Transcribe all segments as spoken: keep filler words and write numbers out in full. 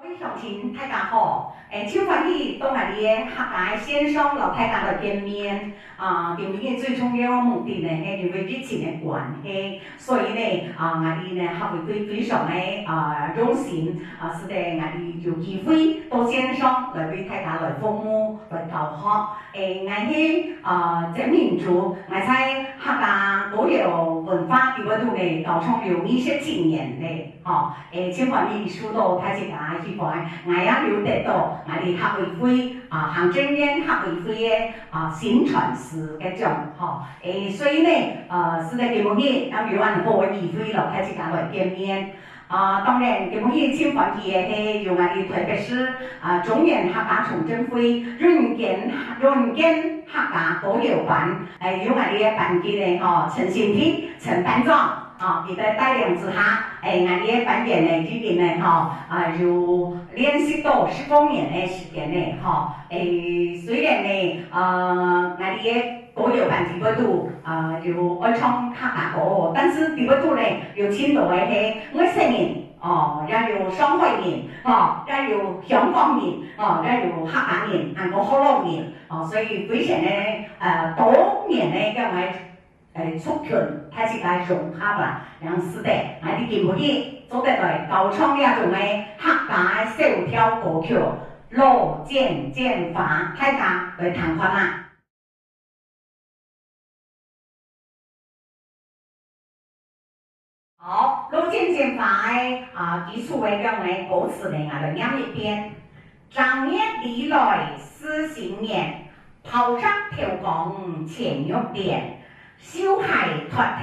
各位鄉親，大家好！誒，真歡喜到𠊎俚个客家个線上摎大家來見面。啊，今晡日最重要个目的呢，係因為疫情个關係，所以呢，啊，𠊎俚呢客委會非常个啊用心，啊，使得𠊎俚有機會到線上來為大家來服務、來教學。誒，𠊎係啊曾明珠，𠊎在客家歌謠文化底背肚呢教唱有二十七年了。 吼，誒，真歡喜受到大家个喜歡，𠊎也有得到𠊎俚客委會啊，行政院客委會个啊薪傳師个獎，吼。誒，所以呢，呃，使得今晡日也有恁好个機會摎大家來見面。啊，當然，今晡日真歡喜个係有𠊎俚臺北市啊中原客家重振會潤根潤根客家歌謠班，誒，有𠊎俚个班級个吼陳新平陳班長。 哦，佢个帶領之下，誒，𠊎俚个班員呢，已經呢，吼，啊，有練習到十多年个時間呢，吼。誒，雖然呢，呃，𠊎俚个歌謠班底背肚，啊，有愛唱客家歌，但是底背肚呢，有盡多个係外省人，哦，也有上海人，吼，也有香港人，哦，也有客家人，還有福佬人，哦，所以非常个，呃，多元个這樣个 誒，族群，大自家融合啦，恁樣使得𠊎俚今晡日做得來教唱這種个客家个小調歌曲《老剪剪花》，大家來聽看啊。好，《老剪剪花》个，啊，基礎个這樣个歌詞呢，𠊎來唸一遍。正月裡來事新年，炮竹頭光千玉連。 繡鞋脫忒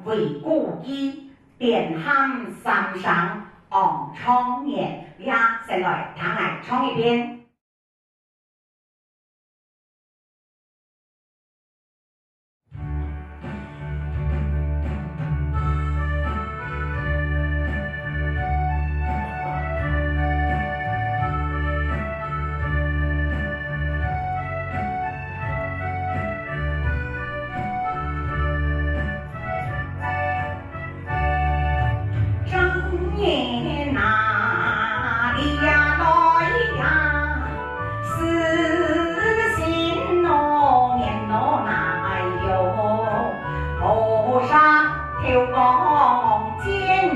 為古稀，邊喊三聲望長年。這先來聽𠊎唱一遍。 正月哪裡呀來呀，事新咯，年咯哪喲，炮竹頭光剪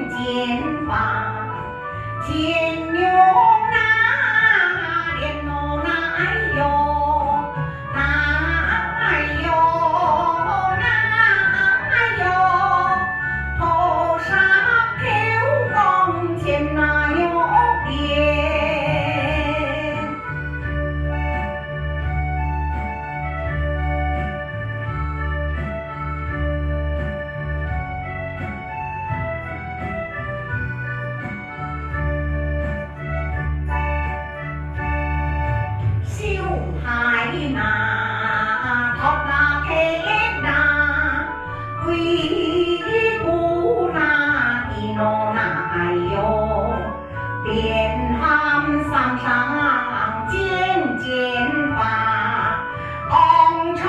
剪花。 剪玉哪，連咯哪喲，哪喲，哪喲，炮竹頭光剪哪喲連。 繡鞋哪，脫哪忒哪，為古哪，地咯哪喲，邊喊三聲剪剪花。 望長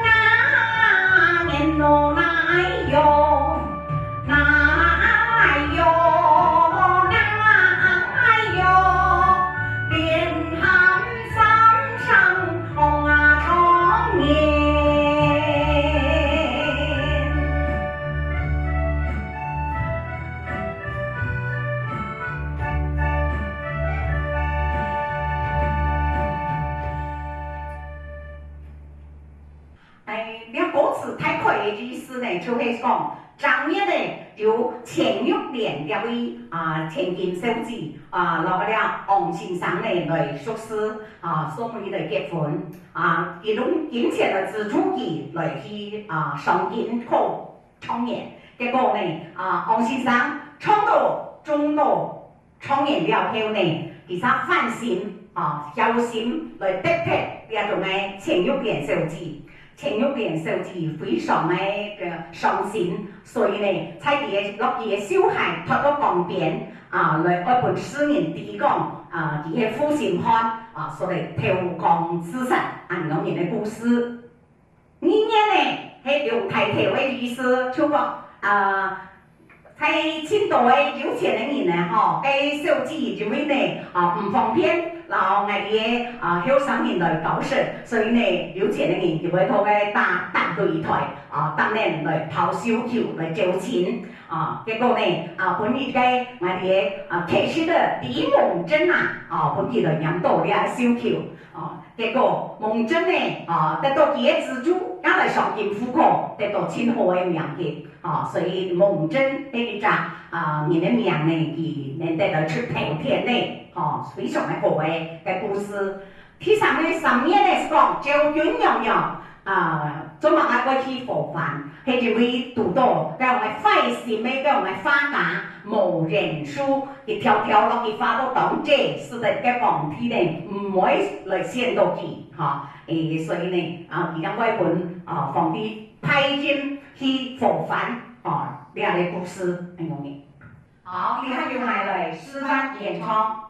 哪，年咯哪喲，哪喲，哪喲，邊喊三聲望啊長年。 哎，這歌詞大概个意思呢，就係講，正月呢，有錢玉蓮這位，啊，千金小姐，啊，摎這王先生呢來熟識，啊，所以來結婚。啊，佢用金錢來資助佢來去，啊，上京考 狀元。結果呢，啊，王先生唱著中到狀元了後呢，佢正歡喜，啊，孝心來得忒這種个錢玉蓮小姐。錢玉蓮小姐非常个，呃，傷心，所以呢，在佢个，落佢个繡鞋脫到光邊，啊，來愛分世人知講，啊，佢係負心漢，啊，所以投江自殺，恁樣个故事。 二月呢，係龍抬頭个意思，就講，啊，係盡多个有錢个人呢，吼，該小姐因為呢，啊，毋方便，然後𠊎兜个，啊，後生人來交涉，所以呢，有錢个人就會到該打，打擂台，啊，當然來拋繡球，來招親，啊，結果呢，啊，分一个𠊎兜个，啊，客席个李夢珍啊，啊，分佢來拈著這繡球，啊，結果夢珍呢，啊，得著佢个資助，也來上京赴考，得著盡好个名額。 吼，所以夢珍這一隻，啊，人个名呢，佢能得到出頭天呢，吼，非常个好个，个故事。第三个，三月个時講，昭君娘娘，啊，做麼个愛去和番？係因為堵著該樣个壞心个，該樣个畫家，無人收，一條條落去畫到當濟，使得該皇帝呢，毋會來選著佢，吼。誒，所以呢，啊，佢正會分，啊，皇帝派人 去和番，哦，這个故事恁樣个。好，這下由𠊎來示範演唱。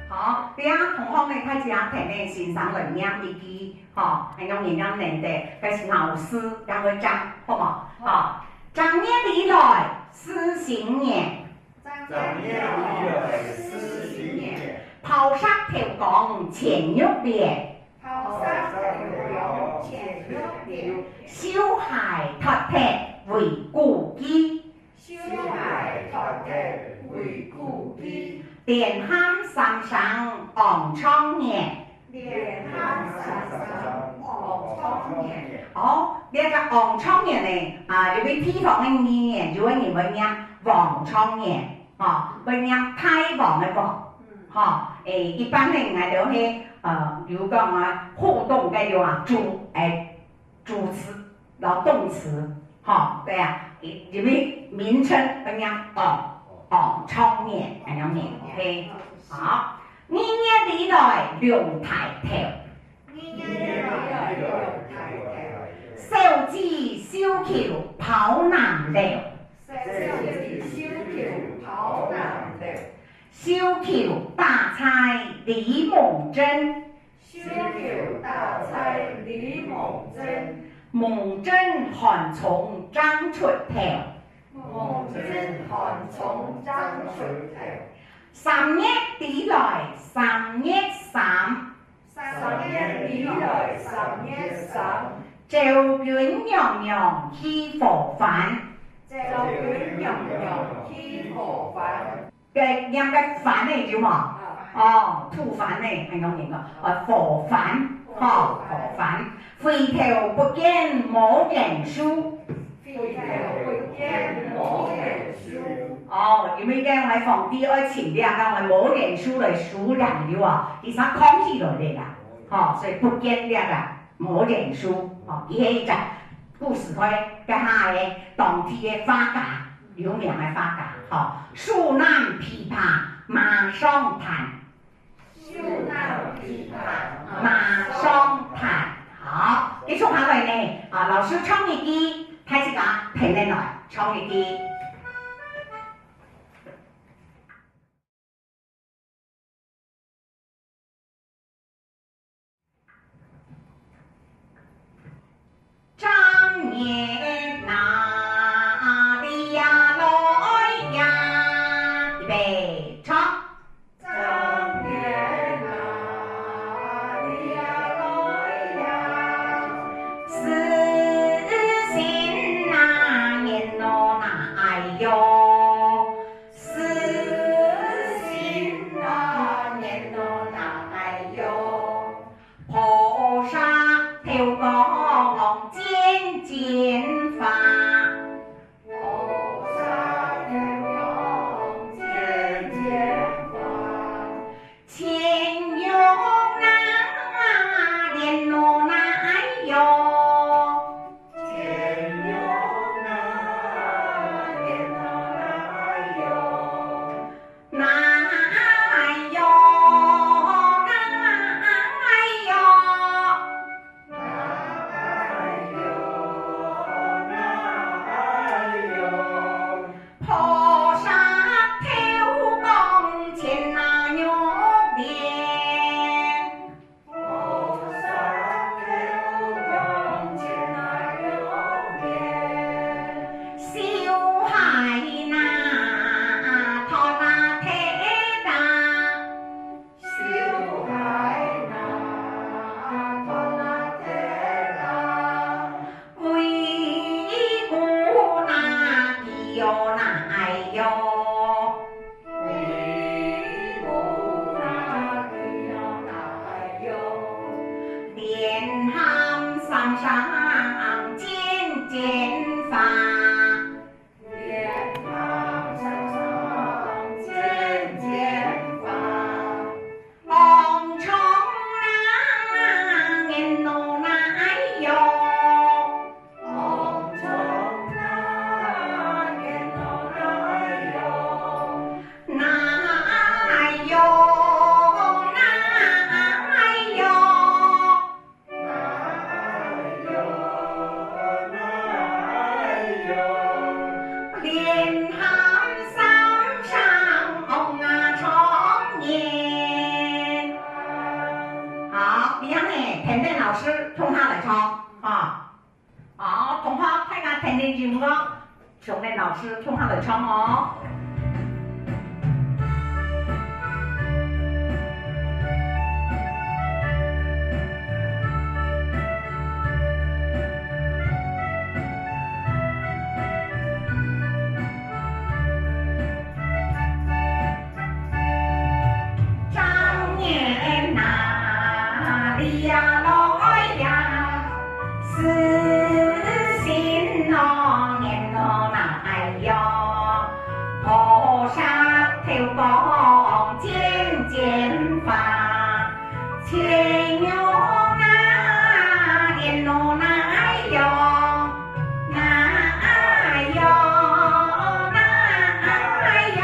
好，這下同學呢，大家跈等先生來唸一句，吼，恁樣人家能得，該係老師也會講，好無？好，正月裡來，巳新年。正月裡來，巳新年。拋石頭公，錢玉連。拋石頭公，錢玉連。繡鞋脫忒為古稀。 繡鞋脫忒為古稀。連喊三聲，戇長年。連喊三聲，戇長年。哦，這个戇長年呢，啊，有个地方个語言，有个人會唸黃長年，吼，會唸大王个王，嗯。吼，誒，一般呢，𠊎兜係，呃，有講啊，互動个有啊，主，誒， 主詞，然後動詞，吼，對啊，因為名稱會唸戇，戇長年，恁樣念，OK。好，二月裡來龍抬頭。二月裡來龍抬頭。小姐繡球拋南樓。小姐繡球拋南樓。繡球打在李夢珍。 繡球打在李夢珍。夢珍寒窗正出頭。夢珍寒窗正出頭。三月裡來三月三。三月裡來三月三。昭君娘娘去和番。昭君娘娘去和番。 該唸个番呢，有無？啊。哦，吐蕃呢，恁樣念个，哦，和番，吼，和番。回頭不見無人收。回頭不見無人收。哦，因為該𠊎皇帝愛請這个，𠊎無人收來收人，有無？佢儕囥起來个啦，吼，所以不見這个，無人收，吼，佢係一隻故事會，該下个當地个畫家，有名个畫家，吼，樹懶琵琶馬上彈。樹懶琵琶馬上彈。好，接下來呢，啊，老師唱一句，大自家跈等來唱一句。 正月哪裡呀來呀，預備，唱。正月哪裡呀來呀，時新哪年咯哪哎喲，時新哪年咯哪哎喲。 菩薩頭光金金花，菩薩頭光金金花，青玉那年咯哪哎喲，青玉那年咯哪哎喲。 哪哎喲，哪哎喲，哪哎喲，哪哎喲，菩薩頭光千那玉蓮。 菩薩頭光千那玉蓮，秀海那托那忒大，秀海那托那忒大，威武那咿喲那哎喲。 蓮含三生金金花，蓮含三生金金花，黃蟲那年咯哪哎喲。 哪哎喲，哪哎喲，蓮含三生黃啊長年。好，這樣呢，跈等老師共下來唱，哈。 好，同學，大家聽聽音樂，唱个老師共下來唱哦。正月哪裡呀來呀， 時新咯，年咯哪哎喲，菩薩頭光金金花，青玉那年咯哪哎喲，哪哎喲，哪哎喲。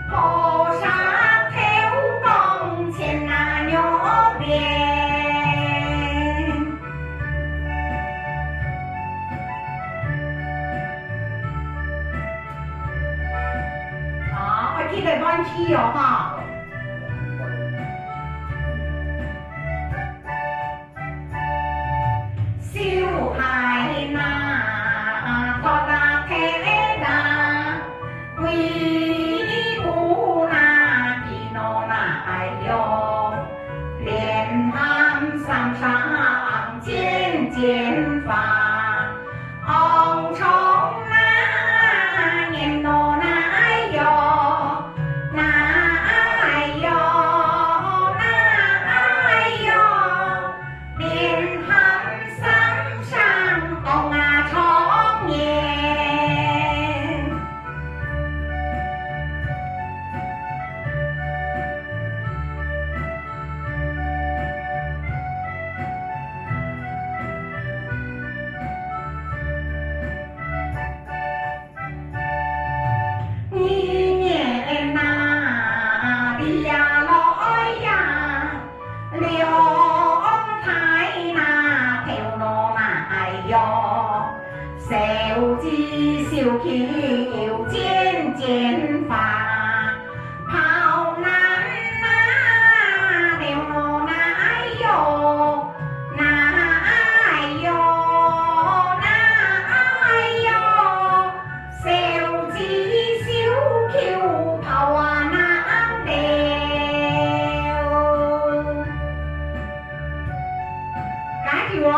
菩薩頭光千那玉蓮。好，愛記得換氣哦，哈。 秀海那托那忒大，威武那咿喲那哎喲，蓮含三生金金花，黃蟲那年咯哪哎喲，哪哎喲，哪哎喲。 蓮含三生黃啊長年。秋去又剪剪花，跑哪哪溜哪哪喲，哪喲，哪喲，小鸡小狗跑啊哪溜。加油哦！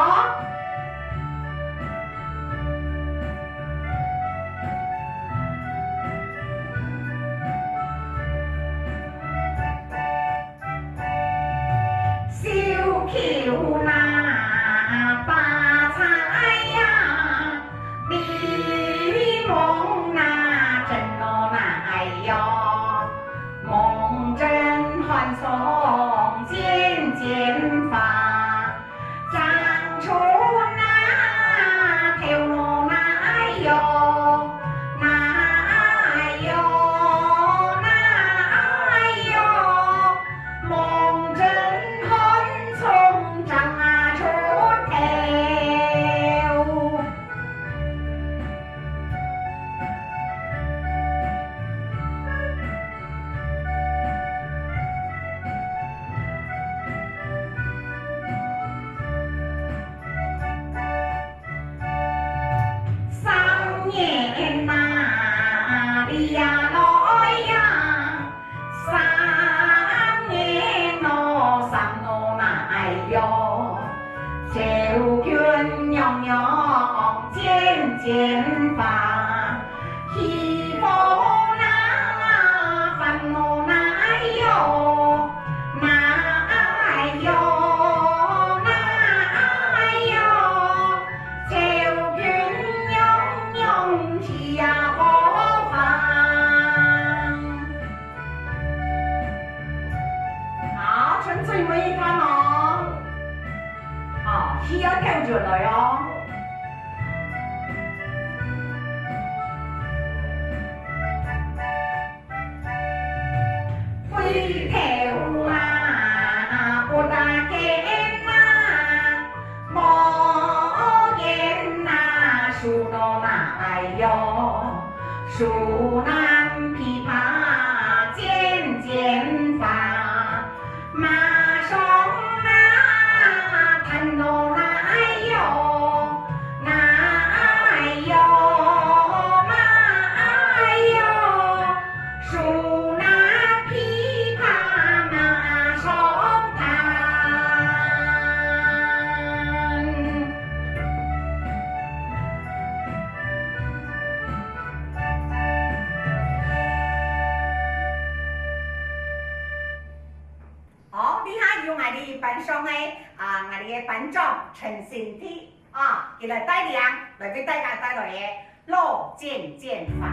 小狗那發財呀，美夢那真咯那哎喲，夢真寒窗剪剪花。 長出那頭腦那哎喲，那哎喲，那哎喲，夢真寒窗長啊出頭。 三年那里呀來呀，三年咯，三咯那哎喲，小雞娘娘剪剪花。 起火啦，煩惱啦，哎喲，那哎喲，那哎喲，小雞娘娘起呀火房。好，剩最尾一段哦。好，氣要透出來哦。 飛頭啊，不打緊啊，無緣啊，樹喏那哎喲，樹男琵琶剪剪花。 馬上那，彈咯那哎喲，那哎喲，那哎喲，手拿琵琶馬上彈。 好，這下由𠊎兜班上个，啊，𠊎兜个班長陳新弟，啊，佢來帶領，來為大家帶來个《老剪剪花》。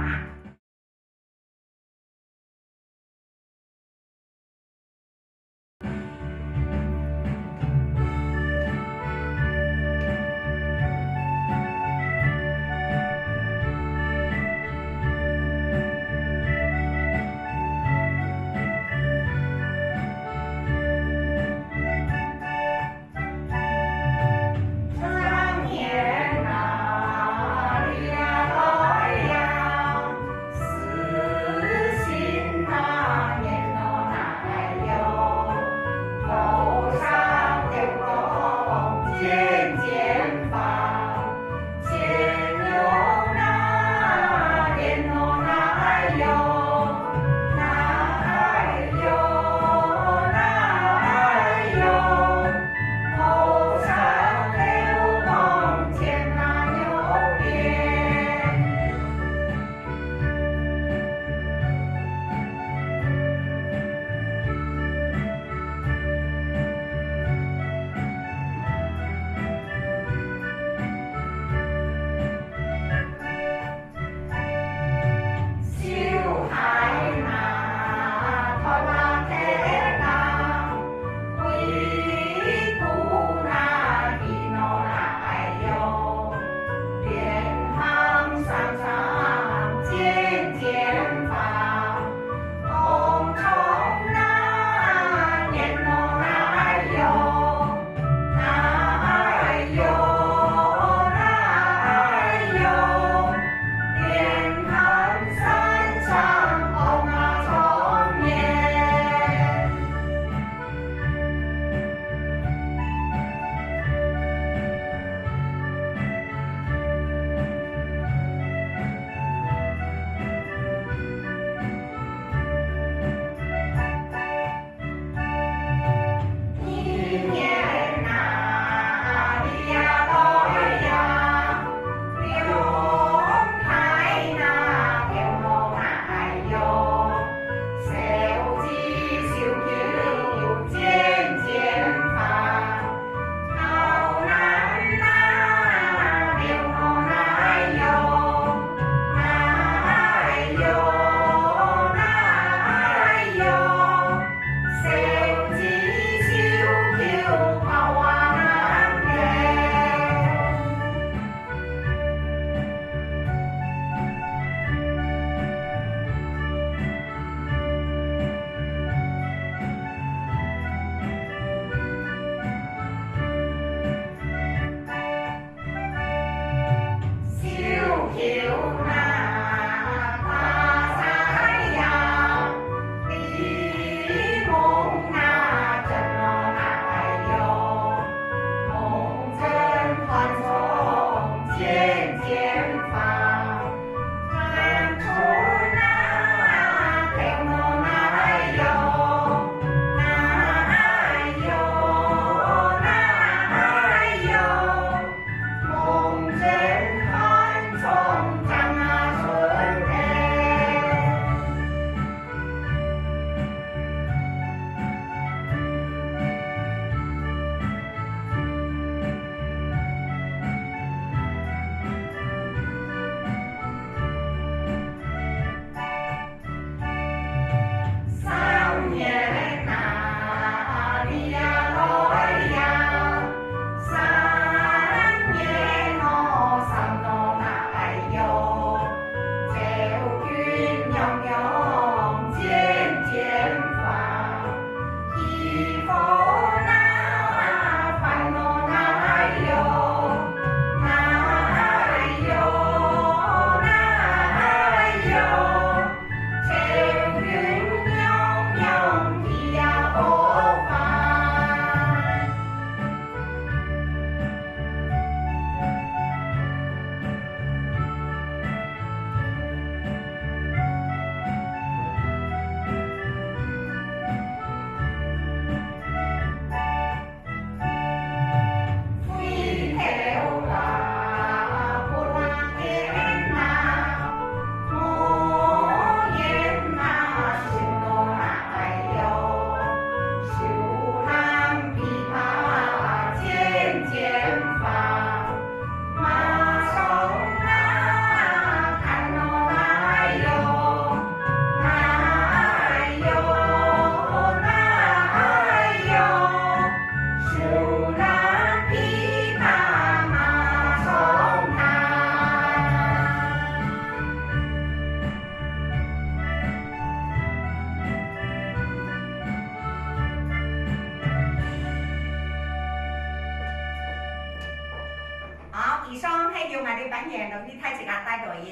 以上係由𠊎兜班員來為大自家帶來个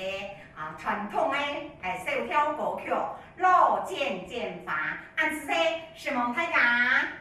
啊傳統个誒小調歌曲《老剪剪花》，恁仔細，承蒙大家。